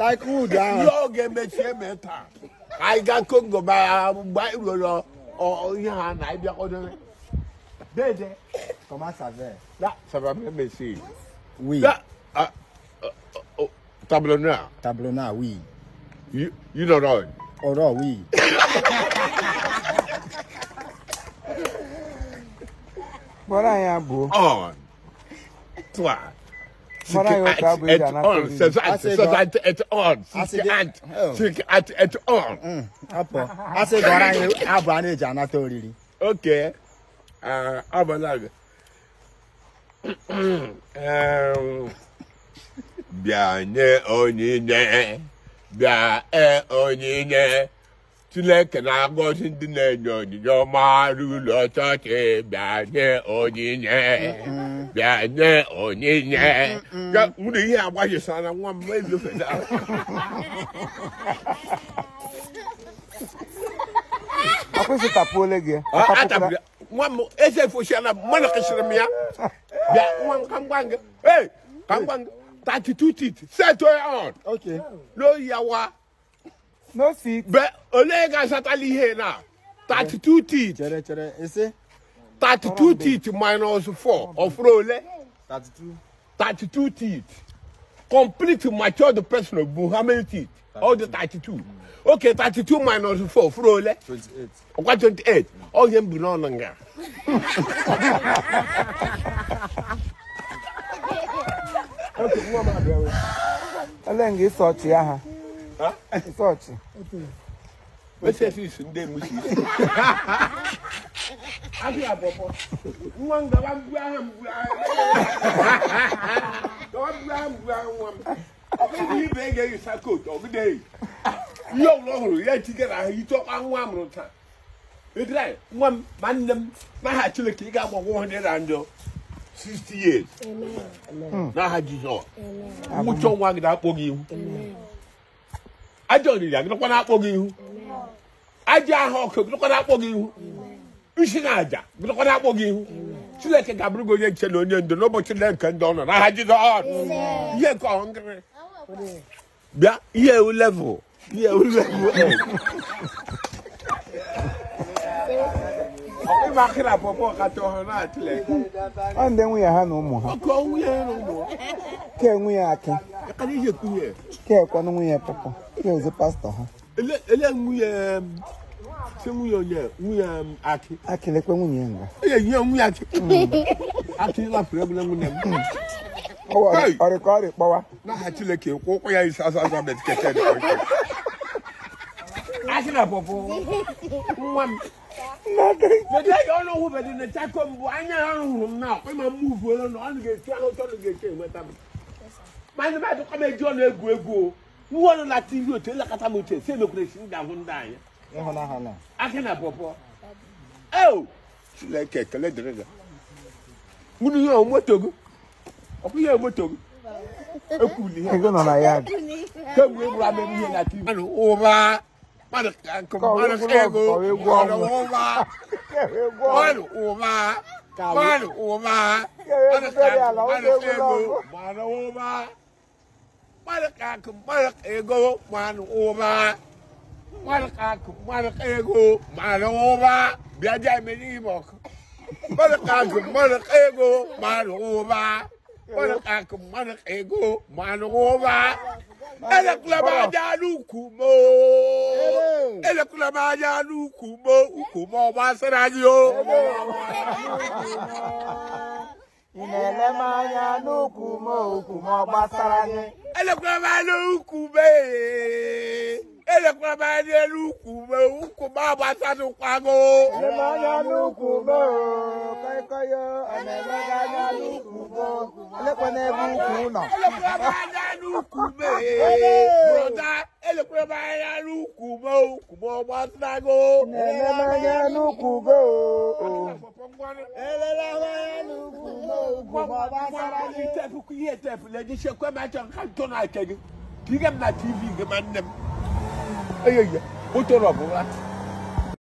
Cycle down. Ihe ọ ga-emechi eme taa. Anyị gaa Congo ma mgbe anyị ruru ihe ha na anyị bịakọdore. Dede. Comment ça va? Là, ça va bien, merci. Oui. Là, tableau noir. Tableau noir, oui. You don't know. Oro, oui. Bora ya bo. On. Toi. Bora yo ka bo ya na. On, c'est ça, c'est on. C'est c'est on. Apo. Ase gora ya bo ana eji anata oriri. Okay. Abana. Bịa nye onyinye, bịa e onyinye, Chineke na-agọzi ndị na-enye onyinye ọma ụlọ chọọchị, bịa nye onyinye, bịa nye onyinye. Nwunye ihe agbajisara nwa m ezofeda. Akwụsị tapuole gị. Nwa m ezefosiala mmadụ kịsịrị m ya. Bịa nwa m ka m gwa gị. Hey, ka m gwa gị. 32 teeth. Set on. Okay. No yawa. No seat. But ole ga satali here now. 32 teeth. Chere chere. Ese 32 teeth minus 4 of ole. 32. 32 teeth. Complete matured person of how many teeth? 32. All the 32. Okay, 32 minus 4 for ole. 28. Okay, 28. All them belong nga. Okay, nwa m abịawo. Ele nga ịsọ ọchị ya ha. Ịsọ ọchị. Ese isi ndị emusi. Abịa abọbọ. Nwa m gawa mgbu ahụ mgbu ahụ. Gawa mgbu ahụ mgbu ahụ nwa m. Ọ bụ ibe ị ga-eyisa kotu ọ gide eyi. Ihe ọbụla ọ hụrụ ya etigara ahụ ịchọkwa nwa mụrụ taa. Edira nwa m ma nne m n'aha Chineke ị ga-agba 160 years. Amen. N'aha Jizọs. Nwụcha nwa gị na-akpọ gị ihu. Ajọ oriri agịrịkwa na-akpọ gị ihu. Ajọ ahụ ọkụ gịrịkwa na-akpọ gị ihu. Nshi na aja gịrịkwa na-akpọ gị ihu. Chineke ga-abụrụ gị onye nche na onye ndu n'ụbọchị ndị nke ndị ọ nọ n'aha Jizọs. Ihe nke ọhụrụ. Bịa ihe ewu level. Ihe ewu level. Ọ ndị nwunye ha na ụmụ ha. Ke nwunye akị. Ke ekwanụ nwunye papa. Ke ozi pastọ ha. Ele nwunye se nwunye onye nwunye akị. Akị lekwe nwunye nga. Ee nwunye akị. Akị lafere ebule nwunye m. Ọrịka ọrị kpọwa. N'aha Chineke kwụ ụkwụ ya isi asa asa metikete. Akị na pọpọ. Nwa m. But I don't know who but in the Chaco, I know now. I'm a move on the channel to get with them. My man to come and join a go. Who want to let you tell Katamuche, celebration that one die. I can pop. Oh, like a collector. Would you know what to go? Oh, what to go? Come over. Mmadụ ego, mmadụ ụba, mmadụ ụba, mmadụ ụba, mmadụ ego, mmadụ ụba, mmadụ akụ, mmadụ ego, mmadụ ụba, mmadụ akụ, mmadụ ego, mmadụ ụba, bịa jee emere ihe ọkụ. Mmadụ akụ, mmadụ ego, mmadụ ụba, mmadụ akụ, mmadụ ego, mmadụ ụba. Elekula m anya n'ukwu m elekwula m anya n'ukwu m ukwu m ọ gbasara gị o. Ị na-ele m anya n'ukwu m ukwu m ọ gbasara gị. Elekwula m anya n'ukwu m elekwula m anya n'ukwu m ukwu m agbasarụkwa gị o. Ele m anya n'ukwu m kọịkọyọ ọ na-ele gị anya n'ukwu m elekwana ebe ukwu nọ. Elekwula m anya n'ukwu m broda elekwula m anya n'ukwu m ukwu m ọ gbasara gị o. Na-ele m anya n'ukwu gị o. Elela m anya n'ukwu m ukwu m ọ gbasara gị. Tepu ihe tepu leji chekwa m achọ nka ntọ na ake gị. Tiga m na TV gị ma nne m. Eyeye, moto rọbụ ụra.